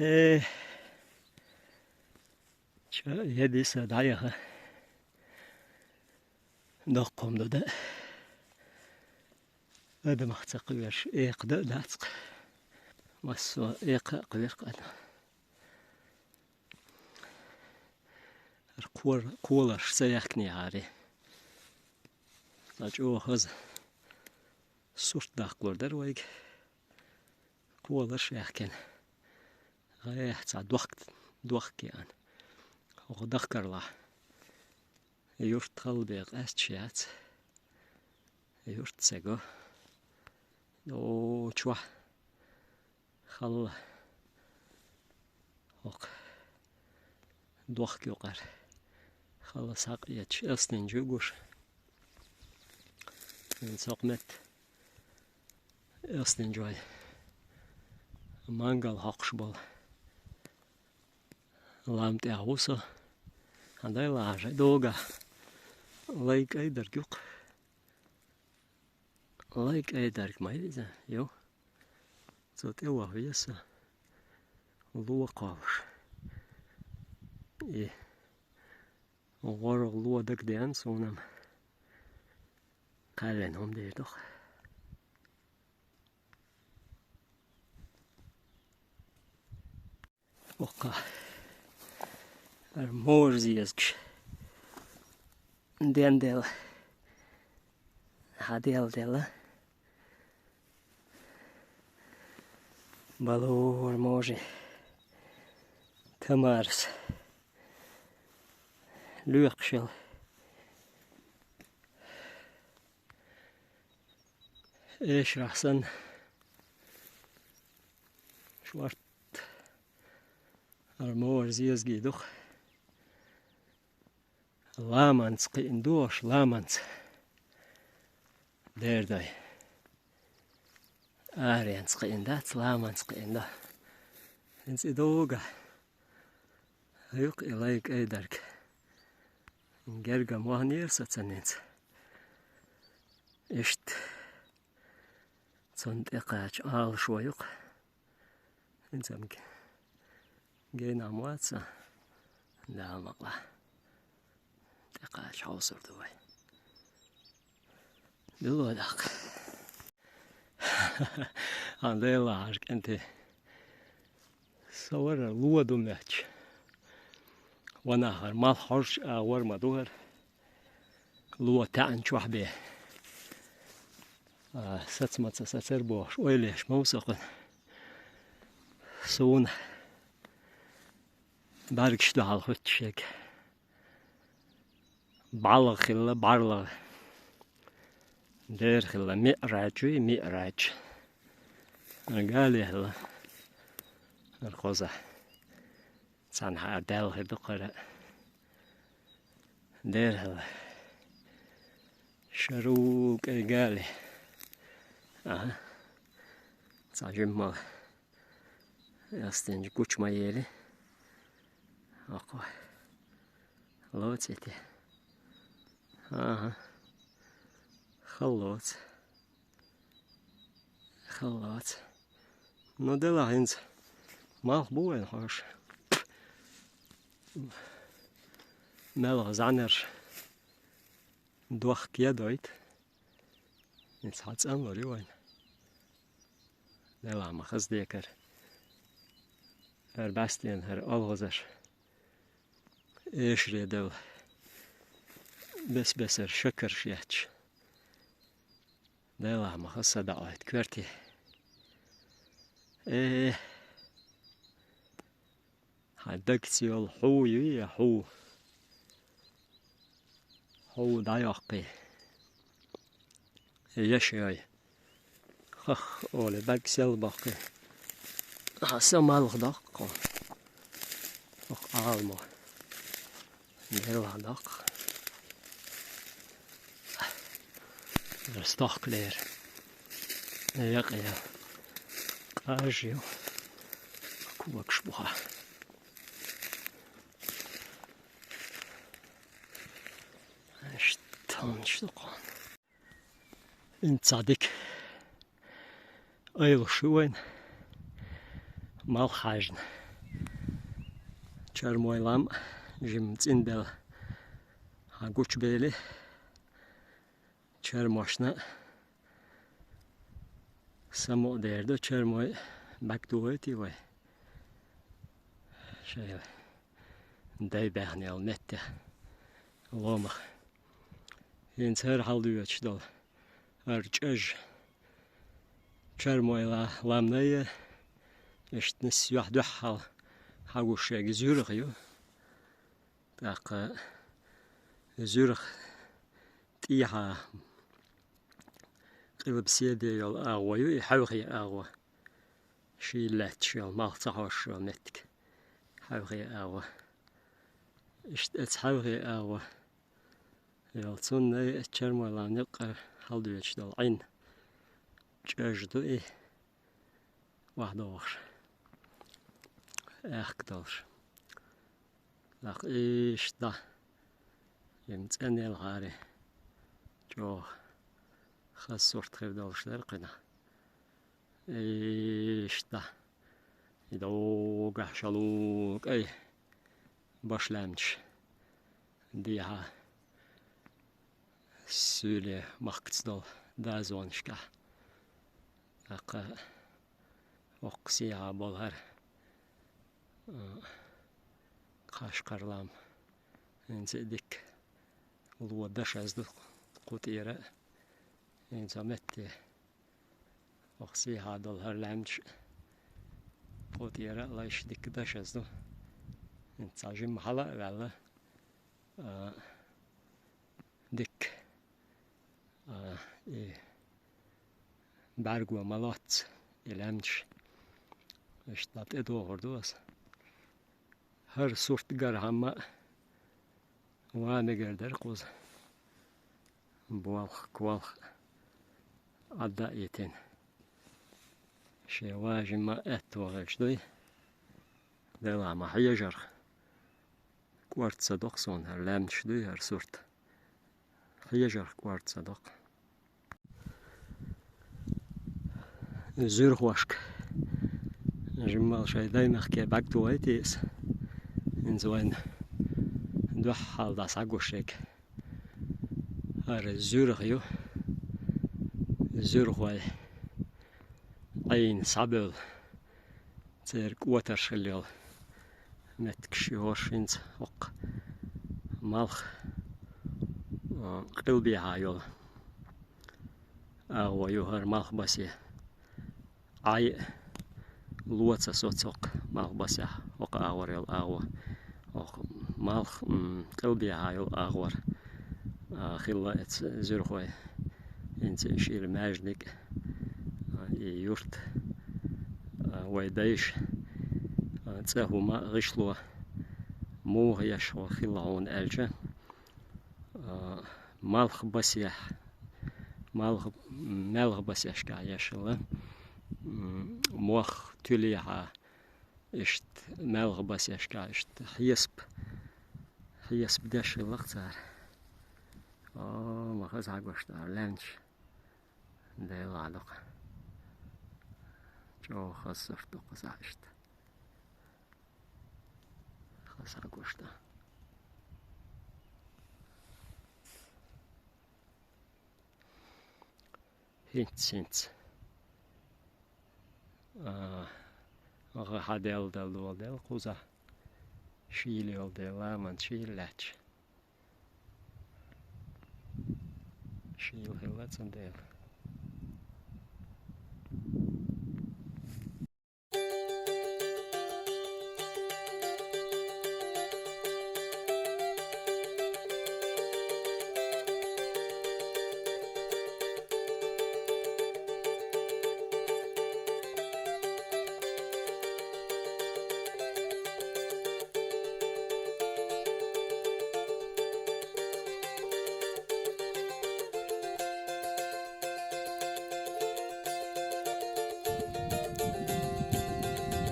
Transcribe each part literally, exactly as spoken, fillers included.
Э, ча, я диса дӀаяха. Доккхум ду да. Адамах ца кхоьраш, экха да а дац-кх. Массо а экха а кхоьру-кх адам. Ар кхор-, кхоларш ца яхкинехьара. Цхьа чӀогӀа хаза сурт даккхалур дара вайга. Кхоларш яхкина. ГӀайгӀа цхьа дохк-, дохк яьхна. Оха дахкарлахь. Юрт хала бен къаьсташ яц. Юрт ца го. О, чохь. Хала. ХӀокху дохк юкъара. Хала схьакъеташ, элстинчу гуш. ХӀинца хӀокху метта элстинчой мангал хьокхуш болу лам тӀехь ву со. Хьан дай лахьа догахь. Лай кӀайдарг ю-кх. Лай кӀайдарг ма ю иза, ю. Цо тӀе вахаве со. Ло кховш. И гӀоргӀа ло дагадеана суна-м. Кхаьллина хӀума дийр ду-кх. Укха. Ара можа зезагаш. Ден дела. Хьан дела дела. Балора можи. Тамарас. Лоькхуш йолу. Эшарахь санна, шорта хӀара могӀара зезагий ду-кх. Ламанца кхиъна ду аша, ламанца. Дердай. Аренца кхиъна дац, ламанца кхиъна ду. ХӀинца и догахь. Юкъа и лай кӀайдарг. Гергам ваханера со цунница. Иштта цунна тӀекхача алашо юкъа. ХӀинца-м ге-, генахь ма вац сан. Дала ма къала. ТӀекхача хьовсур ду вай. Било даккха. Ан Дела хьажа кӀентий. Со вара ло ду моьттуш. Ванахь хӀара малх хьожуш а вара ма ду хӀара. Ло таьӀна чохь бен. А, саца-маца сацара бохуш, ойла еш ма ву со кхуьнан. Суна бӀаьргаш дуьхьал хӀуьттуш ерг. БӀалгӀа хилла, бӀарлагӀа. Дера хилла, миӀраджуй, миӀрадж. Гали хилла. ХӀара хоза. Цхьанхьа даьлла хир ду кхара. Дера хилла. Шару кӀай гали. Аха. Цхьа жимма. Ястинчу гучу ма ели. Акхо. Лоций те? Ага. Халлоц. Халлоц. Ну, дела хӀинца. Малх бу вайн хьош. Мелха зӀанарш. Дохка я дойту. Иза хьан цӀанлур ю вайн? Делахь ма хаза декара. ХӀара бӀаьстенан хӀара олхазар. Эшаре делла. Бес-бесара шакарш етташ. Делахь ма хаза садаӀойта коьрте. Э, хьан дагца йолу хьу юй я хьу? Хьу дӀайоккхий. Яш йой. Хах, оле, бӀаьрг сел боккхий. Хьан са малх доккху. Хах, Ӏаламо. Герла доккху. Стохкалера. Якъя. Къажа ю. Когаш буха. Иштта тхуна шу кхуна. Инца дика. Айлуш ю вайн. Малх хьаьжна. Чормой лам жимма цӀенбелла хьагучабеле, чормошна самукъадер ду, чормой бӀаргадохийта вай шоай дай баьхна йолу меттехь ломах. ХӀинца хӀара хьаладоьдуш долу хӀара чӀаж чормой ла-, ламнай, иштта нисса юьхь-дуьхьал хьагуш ерг зуьрах ю. ТӀаккха зуьрах тӀехьа къилба седе йолу агӀо ю, и хьаьвхе агӀо. Шийла лаьтташ йолу, малх ца хьош йолу меттиг. Хьаьвхе агӀо. Иштта оцу хьаьвхе агӀо йолу цунна чормой лам некъара хьаладоьдуш долу Ӏин чӀаж ду и, охьадогӀуш, аьхка долуш. ТӀаккха иштта, жимма цӀена елхьара, чӀогӀа хаза сурт хир долуш дара кхунах. Иштта, и догахь шалукъай баш лаьмнаш дехьа суьйле махкаца долу дазонашкахь. ТӀаккха хӀокху сехьа болу хӀара, а, кхаш кхарлам. ХӀинца а дикка ло дашаза ду кху тӀера а. ХӀинца метте хӀокху сехьа долу хӀара лаьмнаш кху тӀера а лайш дикка дашаза ду. ХӀинца цхьа жимма хьала а ваьлла, а, дикка, а, и бӀаьрго ма лоцца и лаьмнаш. Иштта тӀедогӀур ду аса. ХӀара сурт гархьама ван мегар дара кхуза. Болх, колх Ӏадда а йитина. Шен важима аьтто хилча дуй. Делахь ма хьежарх. КӀорца доккху суна хӀара лаьмнаш дуй хӀара сурт. Хьежарх кӀорца доккху. Зуьрхошка жиммал шайн даймахке бӀаьрг тухуьйту иза. ХӀинца вайна дуьххьал дӀа схьагуш ерг хӀара зуьрх ю. Зуьрхой Ӏийна схьабевлла, церан кӀотарш хилла йолу меттигаш ю хӀорш. ХӀинца хӀокху малх, а, къилбехьа йолу агӀо ю хӀара малхбасе. Ӏай а ло ца соцу хӀокху малхбасехь, хӀокху агӀор йолу агӀо. ХӀокху малх, м, къилбехьа йолу агӀор, а, хилла оцу зуьрхой. ХӀинца и шира маьждиг, а, и юрт, а, вай дайша, а, цӀе хӀума гӀишло муха еш хӀо хилла хьуна аьлча, а, малхбасехь, малх-, маьлхбасешкахь еш хилла, м, мох туьлехьа, иштта маьлхбасешкахь иштта хьесап, хьесап деш хилла-кх цара. О, ма хаза хьагуш ду хӀара лаьмнаш. Делахь дукха. ЧӀогӀа хаза сурт ду кхузахь иштта. Хаза хьагуш ду. ХӀинца, хӀинца. А, гӀа хьаделла, делла доладелла кхузахь. Шийла йолу дела, ламан шийла лаьтташ. Шийла хилла цундела.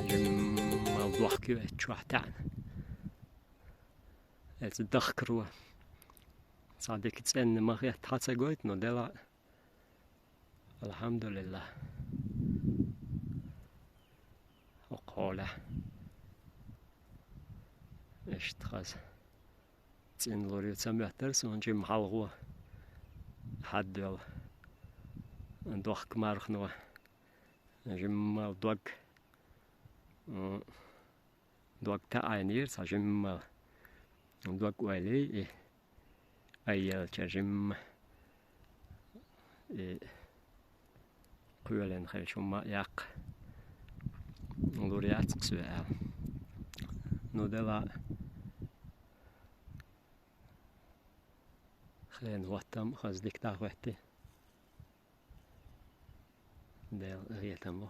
Жимма дохка ю эцу чохь таьӀна. Эцу дахкаро. Цхьа дика цӀенна ма хетта хьан ца гойту, но дела. Алхьамдулиллах. ХӀокху хьолехь. Иштта хаза. ЦӀена лур ю, ца моьттар суна жимма хьалхо хьаддоьлла дохк мархано. Жимма дог, м, дог таӀийнера цхьа жимма. Дог ойла йий и, айъелча жимма. И кхоьлина хилча хӀумма а яккха лур яц-кх соь аьлла. Ну, дела, хенан хӀоттам хаза дика дӀахӀоьттий. Дела гӀетам бу.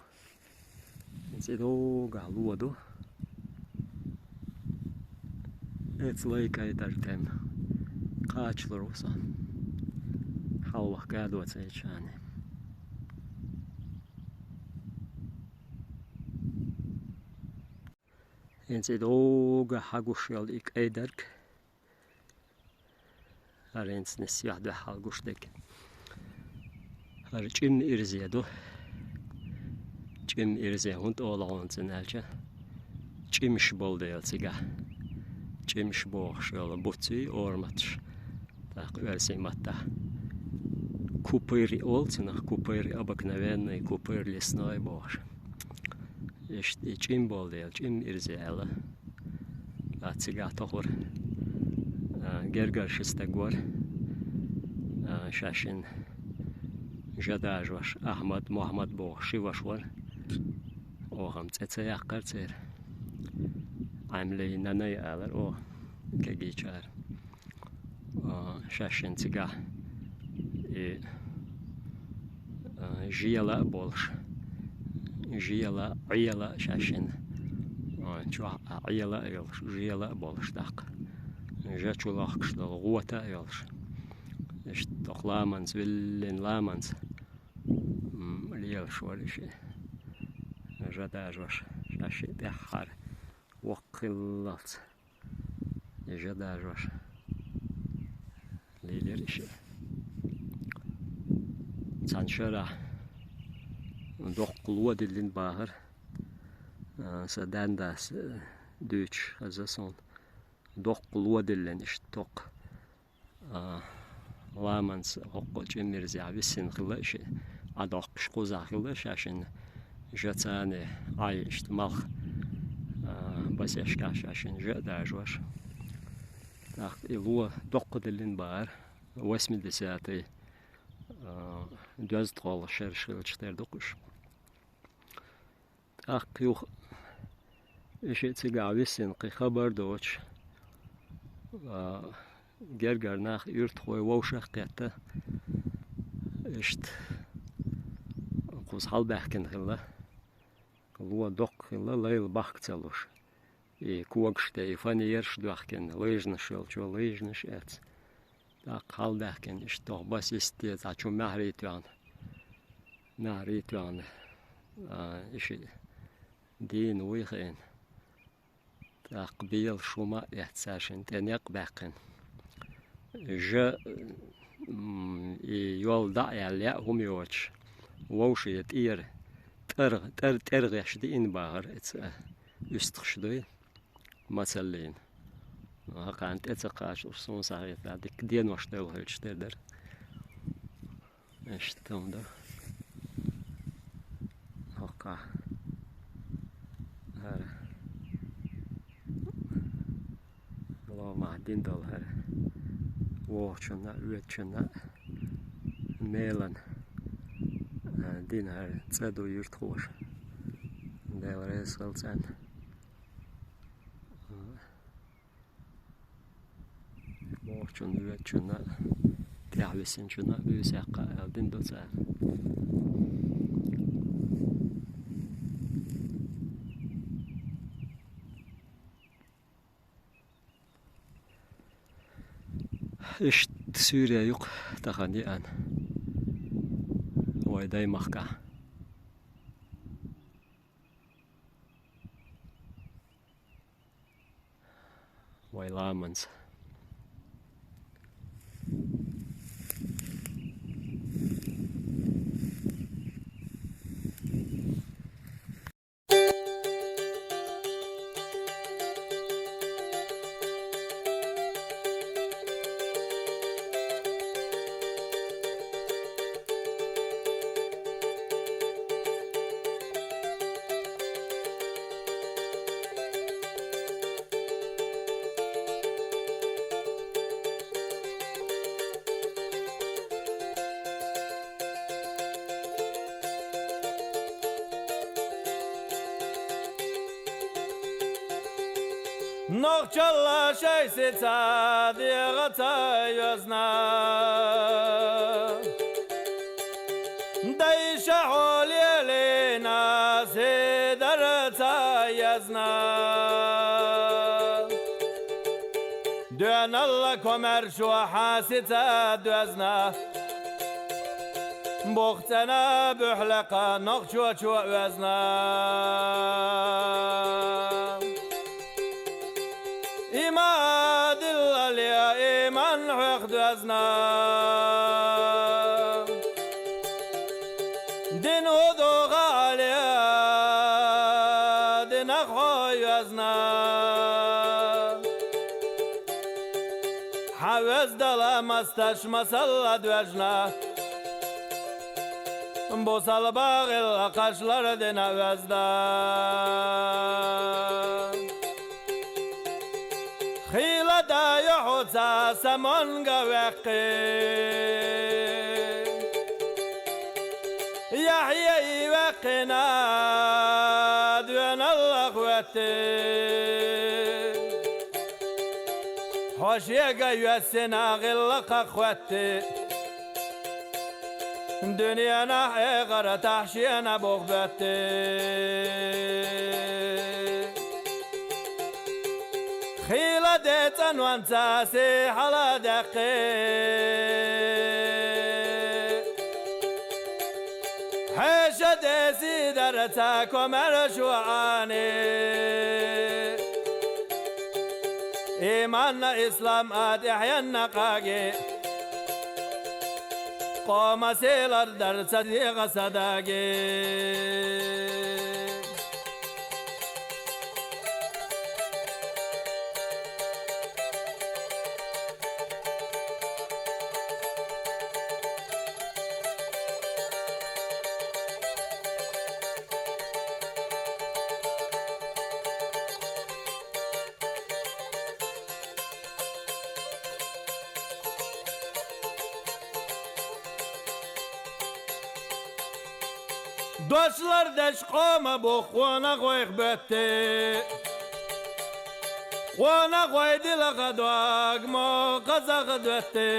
ХӀинца и догахь ло ду. Эцу лай кӀайдар тӀема кхачалур ву со. Хьалвахка доцийчарна. ХӀинца и догахь хьагуш йолу и кӀайдарг. ХӀара хӀинца нисса юьхь-дуьхьал гуш дерг. ХӀара чӀимма ирзе ду. ЧӀимма ирзе хӀунда олу хьуна цунна аьлча, чӀимаш болу дела цигахь. ЧӀимаш бохуш йолу буций, ораматаш, тӀаккха оьрсийн маттахь купырь олу цунах, купырь обыкновенный, купырь лесной бохуш. Иштта и чӀим болу дела, чӀим ирзе аьлла. А цигахь тохура, а, гергара ши стаг вара, а, шаьшшинна жа дажош, Ахьмад, Мохьмад бохуш ши ваша вара. Оха-м цӀе ца яккхара церан. Ӏаьмлий, нанай алара оха, кегийчара. А, шаьшшинна цигахь и, а, жела а болуш, жела, Ӏела а шаьшшинна, а, чохь а Ӏела а йолуш, жела а болуш тӀаккха, жа чу лохкуш долу гӀота а йолуш. Иштта тӀаккха ламанца, виллина ламанца, м, лелаш вара и ши жа дажош, шаьшшиъ тӀаьххьара воккха хиллалц. И жа дажош лелира и шиъ. Цхьана шарахь доккха ло диллина бахара. А, сан ден-дас, а, дуьйцуш хеза суна. Доккха ло диллина иштта тӀаккха. А, ламанца хӀокху чӀимма ирзехь виссина хилла и шиъ. Ӏадоккхуш кхузахь хилла шаьшшинна жа царна Ӏай иштта малх, а, басешкахь шаьшшинна жа а дажош. ТӀаккха и ло доккха диллина бахара, восьмидесятый, а, доьзткъолгӀа шераш хилча тера ду-кх уьш. ТӀаккха юха и шиъ цигахь виссина кхин хабар доцуш, а, гергара нах, юьртахой вовшах а кхетта, иштта кхуза хьалабаьхкина хилла. Ло доккха хилла, лайла бахка ца луш. И когаш тӀе и фанераш доьхкина, лыжнаш йолчо лыжнаш эцна. ТӀаккха хьалабаьхкина, иштта тоху басист тӀе цхьа чу маьхьарий тоьхна, маьхьарий тоьхна, а, и шиъ дийна вуй хиъна. ТӀаккха белаш хӀума а эцна, шаьшшинна тӀе некъ а баьккхина. Жа, м, и йол дӀа а яьлла, яа хӀума йоцуш, вовше тӀера тӀар-, тӀар-, тӀергӀеш диъна бахара эца, уьстагӀаш дуй. Мацаллина. ХӀокхарна тӀе ца кхачалуш, суна схьахетарехь, дика денош девлла хилча тера дара. Иштта хӀума ду. ХӀокхахь. ХӀара. Ломахь дина долу хӀара. Вохучунна а, оьцучунна а мелан, а, дина хӀара цӀа ду юьртахоша. Дела реза хуьлда царна. Вохучунна, оьцучунна а, тӀаьхьа висинчунна а буьйса яккха аьлла дина ду цара. Иштта суьйре ю-кх тахана еана вай даймахкахь. Вай ламанца. Нохчалла шоай сица дегӀаца йоазна. Дайша хьо лелийна седарца язна. Доьналла комаьршо хьа сица доьзна. Бухцена буьхьлекха нохчочо оьзна. Има диллале, иман хьох доьзна. Дин хӀудохале, динах хьо йоьзна. Хьа вездала масташ масалла доьжна. Бусалба гӀиллакхаш лардина везда. Хийла да йохьуца самонга ваьккхи. Яхьъяй ваьккхина доьналла хӀоьтти. Хьо шега йоьссина гӀиллакхах хӀоьтти. Дуьненахь эхартахь шена бух боьтти. Хийла де цӀанонца сий хьаладаьккхи. Хьеша де сийдарца комаьршо Ӏани. Иманна ислам а тӀехьенна къаги. Къома сий лардарца дегӀа садаги. Дош лардеш къома бух къонахойх боьтти. Къонахой дилха дог мо кхазах доьтти.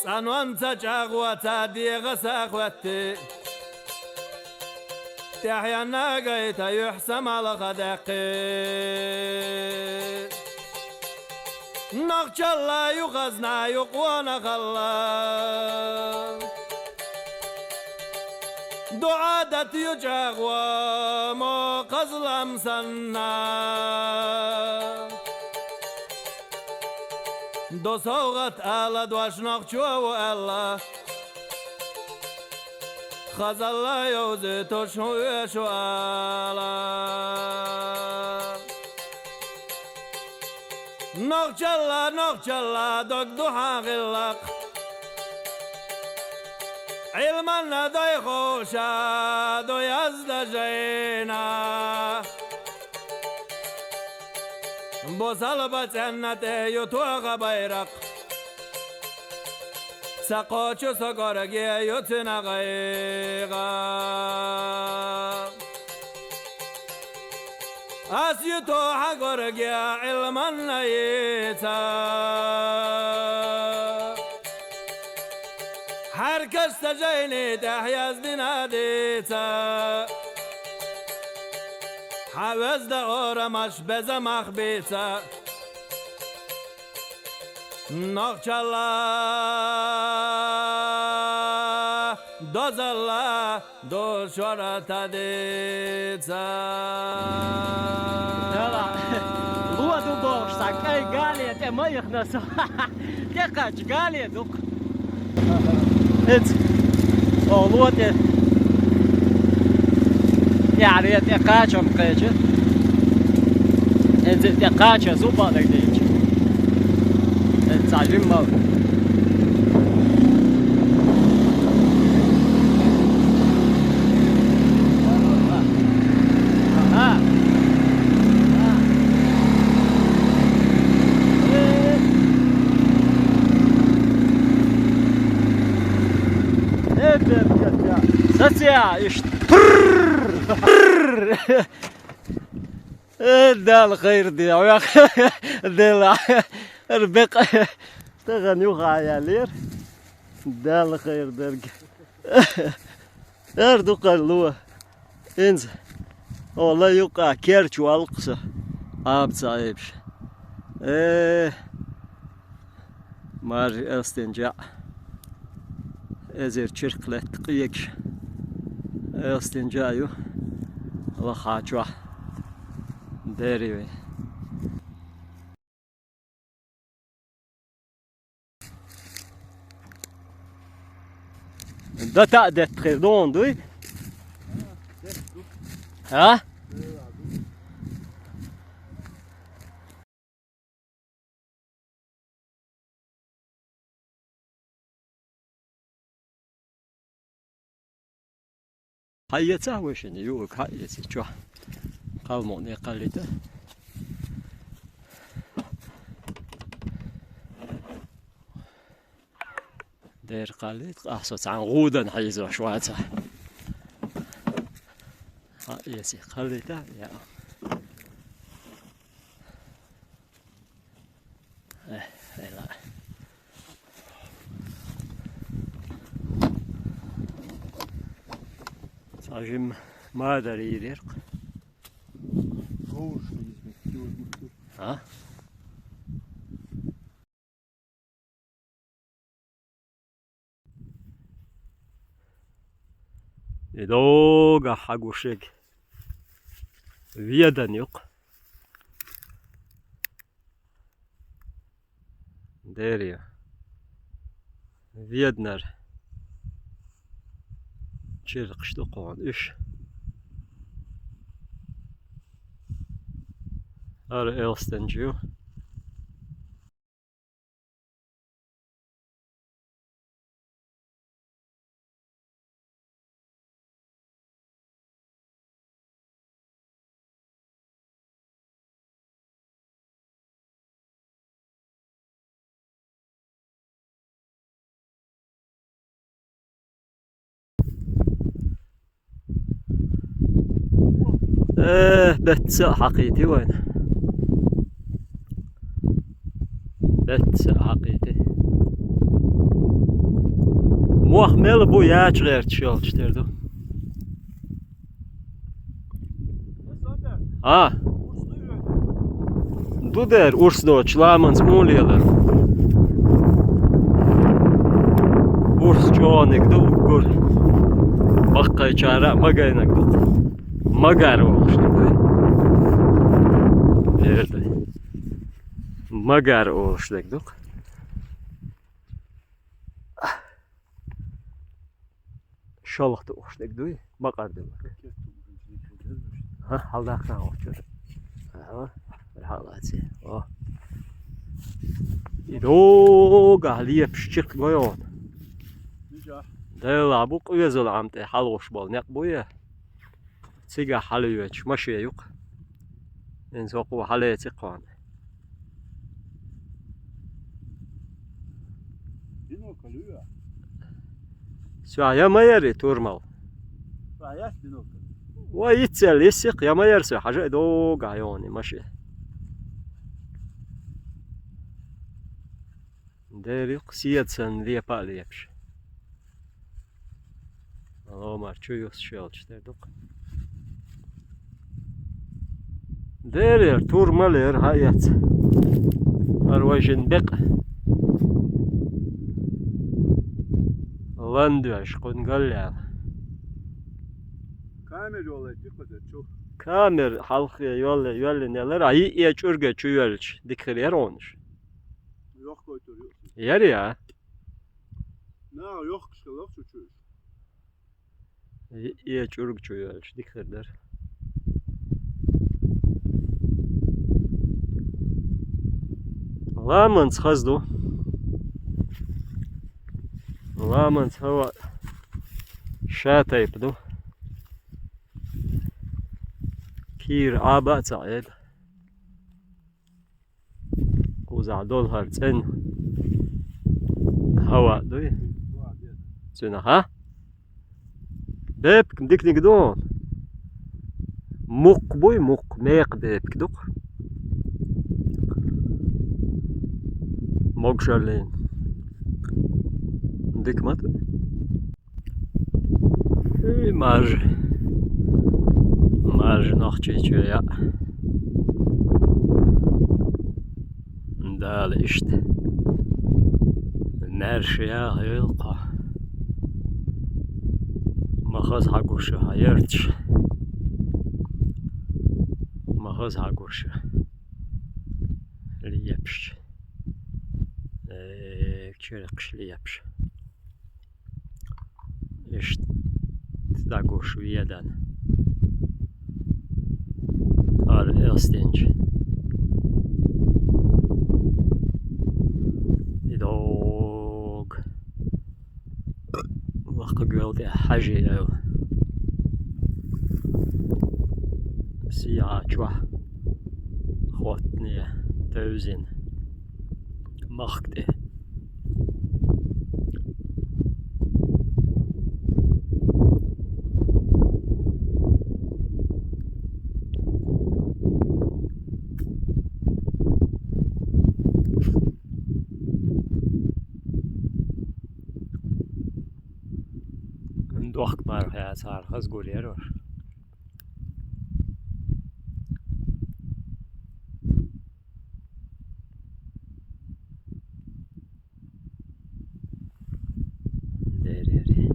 ЦӀанонца чӀагӀоца дегӀа са хӀоьтти. ТӀехьенна гайта юьхь са малха даьккхи. Нохчалла ю хазна, ю къонахалла. Ду Ӏадат, ю чӀагӀо мо кхазлам санна. Ду совгӀат ала дош нохчо ву аьлла. Хазалла йовзуьйтуш хӀун оьшу ала. Нохчалла, нохчалла, дог ду хьан гӀиллакх. Ӏилманна дой ховша, ду язда жайна. Бусалба цӀенна тӀе ю тоха байракх. Ца кхочу со горге ю цуьнан гӀайгӀа. Ас ю тоха горге Ӏилманна йийца. Хьаьркаш са жайни тӀехь яздина дийца. Хьан везда орамаш беза мах бийца. Нохчалла, дозалла, ду шоратадийца. Дала, ло ду бохуш, цхьа кӀай гали тӀе ма ихна со. ТӀекхача гали ду-кх. ХӀинца. О, ло тӀе. ТӀехьа тӀе кхачам кхеча. ХӀинца тӀе кхача зуба дагадийча. ХӀинца жимма. Саця, иш. Э, Дала хайр де, вяха. Дела. Эр бекъ. Таган юха ялер. Дала хайр дерг. Эр дукъа лу. Инз. Ола юкъа керч валкъса. Абца айбш. Э. Мар Элстенча. Эзер чирк лет къиекш. Элстенча ю. Ла хачва. Дери ве. Да та дет хер дон дуй. А? Хьаэца вешин, юг хьаэца, чо. Калмон э калита. Дер калит, ахсо цан гудан хьизо шваца. Хьаэца калита, я. Э, эла. Сажим мадар ирерк. А? Идога хьагушек. Ведан юкъ. Дери. Веднар. Чиркъш дукъон иш. Ар Элстенчу. Э, бетса хьакъити вайн. Бетса хьакъити. Мох мел бу яч гъерт шолч терду. А? Ду дер урс доч ламанц мулиялар. Урс чониг ду гур. Баккай чара магайнаг ду. Магар олуш дегдуй. Эрдуй. Магар олуш дегдук. Шолохта ухуш дегдуй. Бакъар дегдук. Ха, халдакъа ухуш. Ага. Рахалаци. О. Идога лепш чирк гойон. Дела бу къуьезал амте халгъуш бол некъ буя. Цига хьалуьвеча, машен юкъ. Эн сокъу хьале цикъон. Бинокль ю я? Сё, я ма яри турмал. Сё, я бинокль. Ва ицел исикъ, я ма яр сё, хьажа дога йони машен. Дер юкъ сецан лепа а лепш. Ломар чу юс шелч дер дукъ. Дер ер, турмал ер, хьаэц. Ар вайшин бекъ. Ландуяш къун галлял. Камер йолай тикъа дер чу. Камер хьалхе йолай, йолай нелер, а и, и чурга чу йолч, дикхир ер онуш. Йохкой тур ю. Яр я. На, йохкуш хилар чу чуш. Е, е чург чу йолч, дикхир дер. Ламанц хазду. Ламанц хава ша тайп ду. Кир аба цаэд. Куза дол хар цен. Хава дуй. Цена, ха? Беп, дикник дон. Мукх буй, мукх, мекха бепиг ду-кх. Могашаллин. Дика ма ду. Эй, маржа. Маржа Нохчийчоа яӀ. Дала иштта маьрша яхийла кхо. Ма хаза хьагуш хьан ярташ. Ма хаза хьагуш. Лепаш. Э, чиркхаш лепаш. Иштта дӀагуш ведан. ХӀара элстинчу. И дог. Лакха гуьл тӀе хьажий аьлла. Сия чохь. Хоттане, тевзина. Махка тӀе. Дохка марха яцара хаза гулъяр уж. Дерери.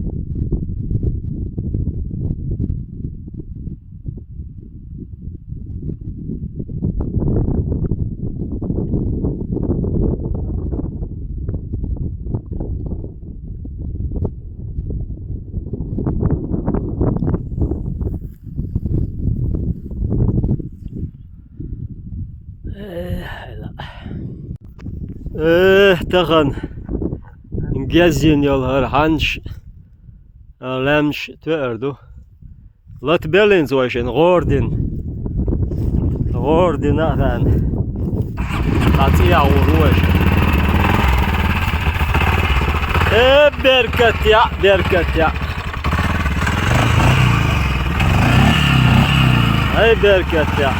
Э, хьайла. Э, тахана гезйина йолу хӀара хьаннаш, а, лаьмнаш тоьар ду. Лата беллинца вайшина гӀора дина. ГӀора дина а хаьна. Цхьа цӀехьа гӀур ву вайшина. Э, беркат яӀ, беркат яӀ. Ай, беркат яӀ.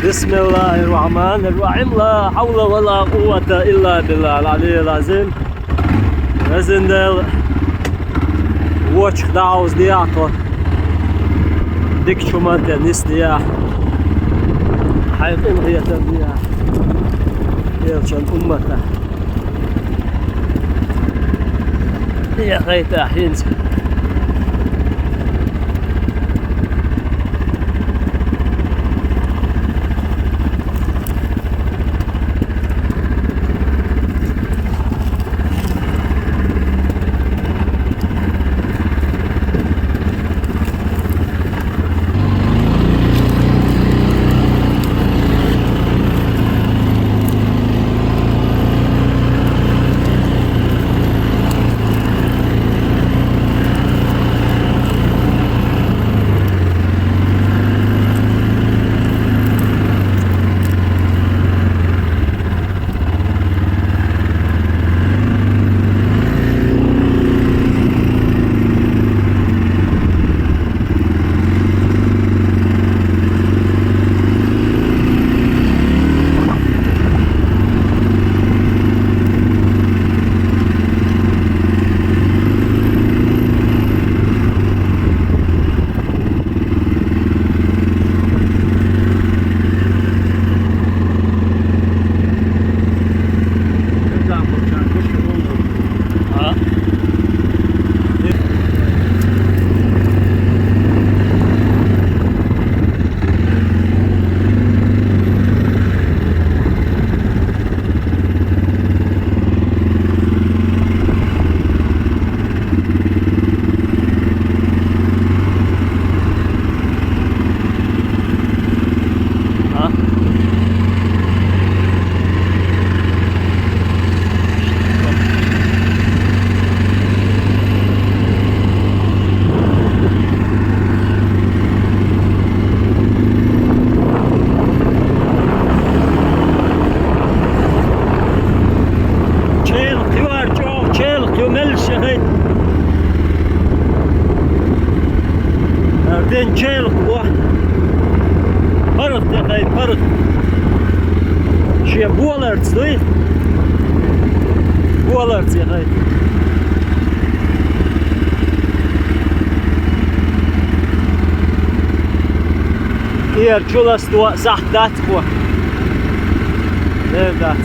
بسم الله الرحمن الرحيم. لا حول ولا قوة إلا بالله العلي العظيم. Везан Дела, вочух дӀахьовзадехьа тхо. Дикачу хӀуманна тӀе нисдехьа. Хьайн къинхетам бехьа. Элчан уммата. Яхайта хӀинца. Чейлхо. ПаргӀат яхай, паргӀат. Шен боларца дуй? Боларца яхай. Эр чуласто сахьт дац. О. Лер дац.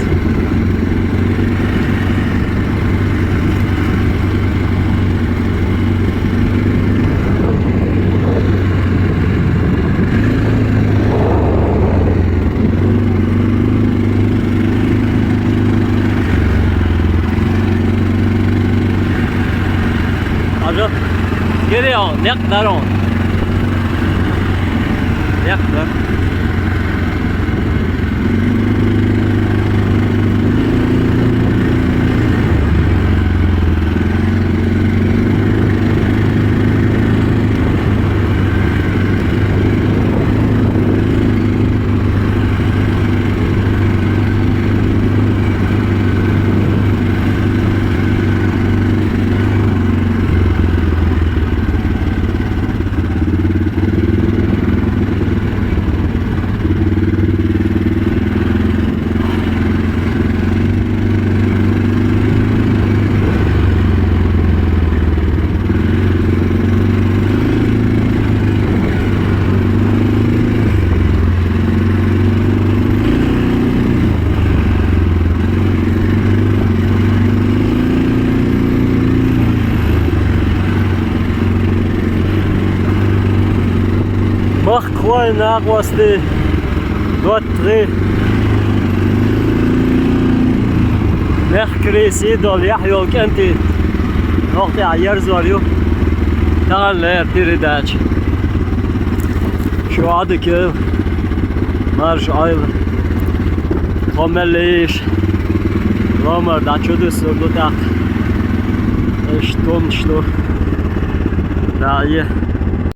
Хьажа, гире он, некъ дар он. Некъ дар. Мах- Хой, накъостий, доттагӀий, мехкарий, сий дола яхь йола кӀентий, нохтӀехь ерзор ю. Тахана лер передача. Шу Ӏадика, марша Ӏойла. Тхо мел лийша. Ломар дӀа чу дуьсур ду тӀаккха. Иштта тумаш ду. Да, е.